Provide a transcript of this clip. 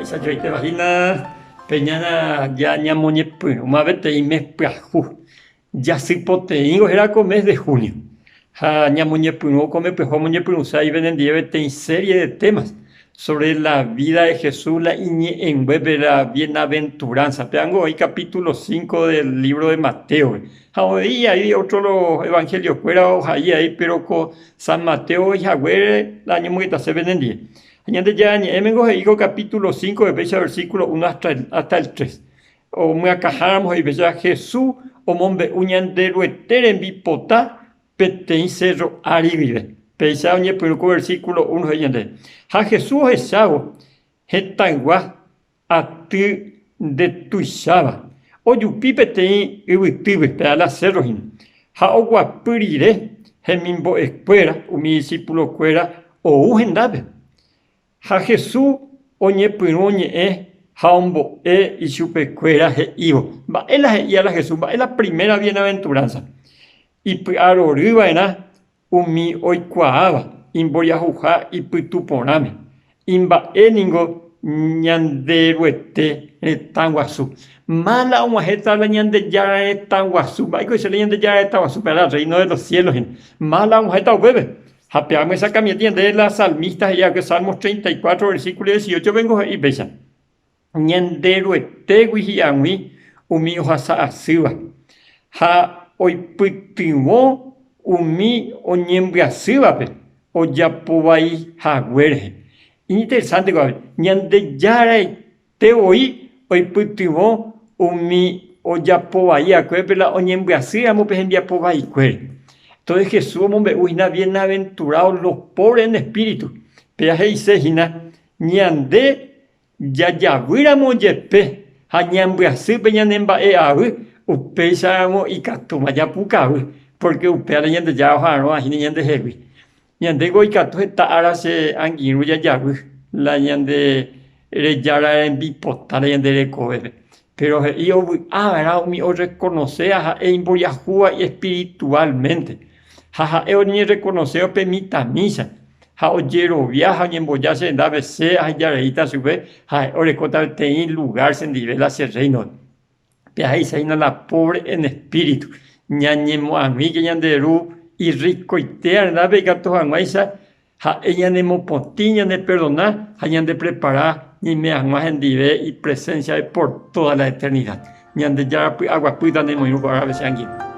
Mba'éicha joitéva hína pe ñana ja ñamoñepyrũma peteĩ mes pyahu. Jasypoteĩngo héra ko mes de junio. Ha ñamoñepyrũ ko mes pyahu amoñepyrũse avei penendive peteĩ serie de temas sobre la vida de Jesús la iñe'ẽnguépe la bienaventuranza. Pévango oĩ capítulo 5 del libro de Mateo-pe. Ha oĩ avei otro los evangelio-kuéra ohai avei péro ko San Mateo oĩ haguére la añomongetase penendive. Ha Ñandejára Ñe'ẽmengo he'i ko capítulo 5-pe péicha versículo 1 hasta el 3. Omyakãháramo he'i péicha, Jesús omombe'u Ñanderuete rembipota peteĩ sérro ári guive. Péicha oñepyrũ ko versículo 1 he'i ñandéve. Ha Jesús ohechávo hetãygua aty ndetuicháva, ojupi peteĩ yvytýpe, pe ala sérro hína, ha oguapy rire hemimbo'ekuéra, umi disípulokuéra ou hendápe. Ha Jesús oñepyrũ oñe'ẽ ha ombo'e ichupekuéra he'ívo, Mba'e la he'íva la Jesús? Mba'e la primera bienaventuranza? Ipy'arory va'erã umi oikuaáva imboriahuha ipytu porãme. Imba'e ningo Ñanderuete retã guasu. Mála og̃uahẽta la Ñandejára retã guasu. Mba'éiko he'ise la Ñandejára retã guasu? Pe la Reino de los cielos hína. Mála og̃uahẽta upépe. Ha pe amyesakãmiete ñandéve la salmista he'i va'ekue Salmos 34 versículo 18 pengo he'i péicha, Ñanderuetégui hi'ag̃ui umi ohasa asýva, ha oipytyvõ umi oñembyasývape ojapo vai hague rehe. Iñinteresánte ko'ápe, Ñandejára Pe voi oipytyvõ umi ojapo vai va'ekuépe la oñembyasy ramo pe hembiapo vaikuére. Entonces Jesús omombe'u hína bienaventurados los pobres en espíritu. Péva he'ise hína ñande jajavy ramo jepe ha ñambyasy pe ñane mba'e avy, upéicha ramo ikatúma japukavy, pórke upéva la Ñandejára oha'arõva hína ñandehegui. Ñandéko ikatu heta ára che angirũ jajavy la ñande rejára rembipota la ñande rekovépe. Péro he'i ovy'a va'erã umi orrekonoséva ha'e imboriahúva espirituálmente. Ha ha'e oñerrekonoséva pe mitãmícha ha ojerovia ha oñemboja che rendápe che ahejareíta chupe ha'e orekóta peteĩ lugár chendive la che rréinope. Pe ahecha hína la pobre en espíritu. Ñañemo'ãguíke ñande Ru irrikoitéva rendápe ikatu hag̃uáicha ha'e ñanemopotĩ, ñaneperdona ha ñandeprepara ñaime hag̃ua hendive ipresénsiape por tóda la eternida. Ñandejára py'aguapýta nemoirũ ko árape che angirũ.